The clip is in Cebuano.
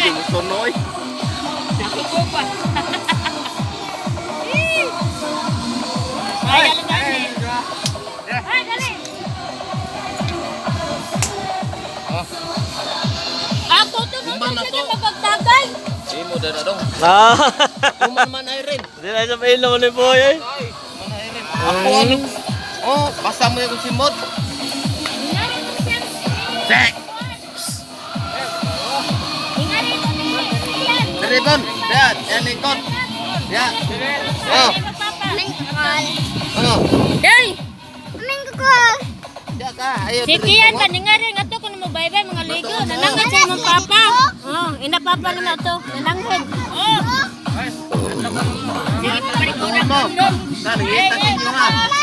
Hindi mo sonoy. Ako pa. Ay, alam na siya. Ay, dali. Ako to no, Kumba na sige to. mapagtagay. Imo dara dong. Ah. Kuman man ay rin. Di na sa mail naman ni boy eh. Ay, man ay rin. Ako ano? Oh, basta mo yung simod. Ingari mo siya. Check. Ingari mo ni. Ayan. Dere bon. Dad, yan ikot. Ya. Oh. Ano? Day! Ya ka. Ayo. Si Kian ba, ningari nga to, kung mo bye-bye mga ligo. Nananghad sa imong papa. Oh, ina papa naman to. Nananghad. Oh. Mo. Sa nangita ninyo ha.